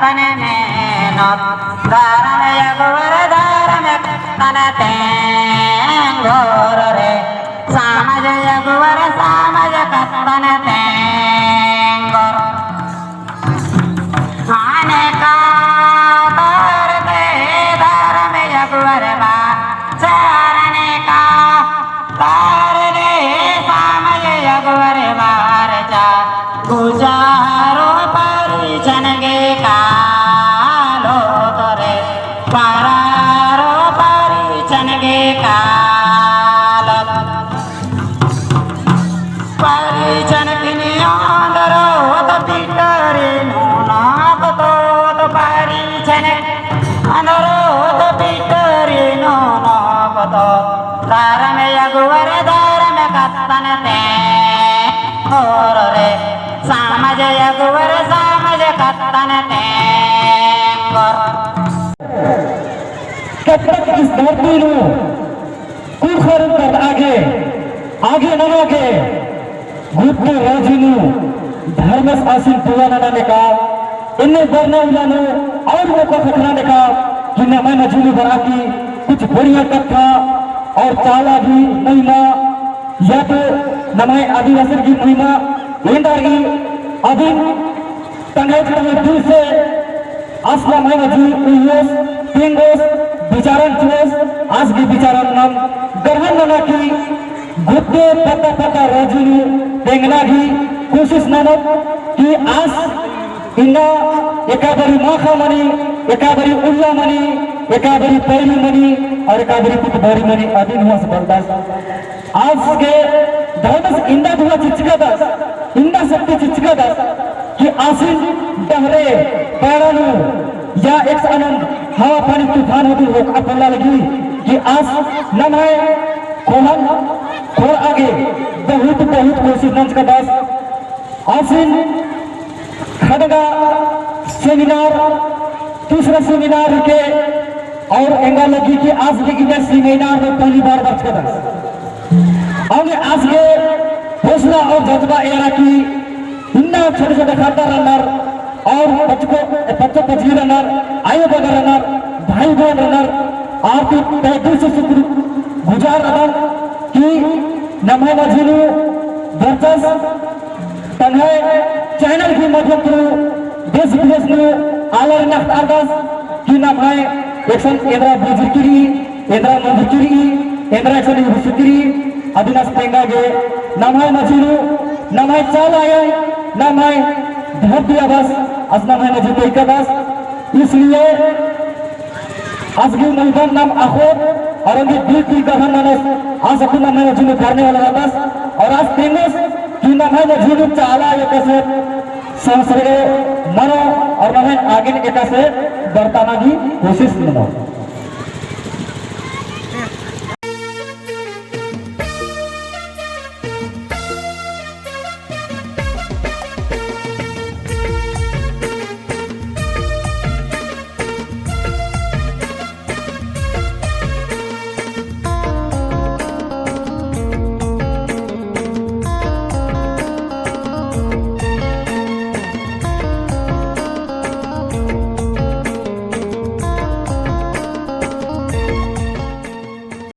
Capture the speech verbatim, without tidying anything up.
तन मेनोत, धर्म अगुवर धर्म तन तेंगोर रे, समाज अगुवर समाज तन तेंगोर। अनेका तर दे धर्म अगुवर बाचर, अनेका तर दे समाज अगुवर बाचर। गुजारो परिछन गे कालो तोरे, परारो परिछन गे कालो। परिछन किनी अंदरो तो पिटरी नू नाक तो, तो परिछन अंदरो तो पिटरी नू नाक तो। धर्म अगुवर धर्म कत्तन तेंगोर रे, समाज अगुवर समाज कत्तन तेंगोर। कब तक इस धरती नू कुखर कर आगे, आगे नना गे, गुट्टे राजी नू धर्मस आसिन पूरा नना नेका, इन्ने बरना उल्ला नू और मौका खतरा नेका, कि नम्है मझी नू बरआ की कुछ बढ़िया कत्था और चाला गही महिमा, या तो नम्है आदिवासी गही महिमा, एन्देर गही अदिन तंग्है तंग्है दिल से आस नम्है मझी उइयोस, तेंगोस, बिचारन चिओस, आस गही बिचारन नम ग्रहण नना की गुट्टे पद्दा पद्दा राजी नू तेंगना गही कोशिश ननोत कि आस इन्ना एका बारी माखा मनी, एका बारी उल्ला मनी, एका बारी पैरी मनी और एका बारी पुतबारी मनी अदिन हूँ आस बलदस। आस गे धर्मस इन्दा धुआ चिचकादस, इन्दा शक्ति चिचकादस कि आसिन डहरे पैरा नू या एकसन हवा पानी तूफान होती रोकआ पोल्ला लगी कि आस नम्है कोहन खोर आगे बहुत बहुत कोशिश नंजकादस। आसिन खड़गा seminar, दूसरा seminar के और एंगा लगी कि आस भी इन्ने seminar में पहली बार बरचकादस। और आस गे हौसला और जज्बा एरा कि इन्ना छोटे छोटे ख़द्दर रअनर और पच्चो, पच्चो पच्ची रअनर, आयो बगर रअनर, भाई बहन रअनर, आर ती तहे दिल से शुक्रगुजार रअदन कि नम्है मझी नू बरचस। तंग्है channel की माध्यम through देश विदेश नू आलर नखत अरदस कि नम्है एकसन एन्दरा बुजुर्ग रई, एन्दरा मंजुकी रई, एन्दरा एकसन युवसुकी रई, अदिन आस तेंगा गे नम्है मझी नू, नम्है चाला आयो, नम्है धरती आबस, आस नम्है मझी तेंगकादस। इसलिए आस गही मुहिबन नम अख़ोत और उनकी दिल की गहन ननोस, आस अक्कुन नम्है मझी नू बरने वाला रहतस और आस तेंगोस कि नम्है मझी नू चाला एकासे संसर्ग मनो और नम्है आगिन एकासे बरताना की कोशिश ननो।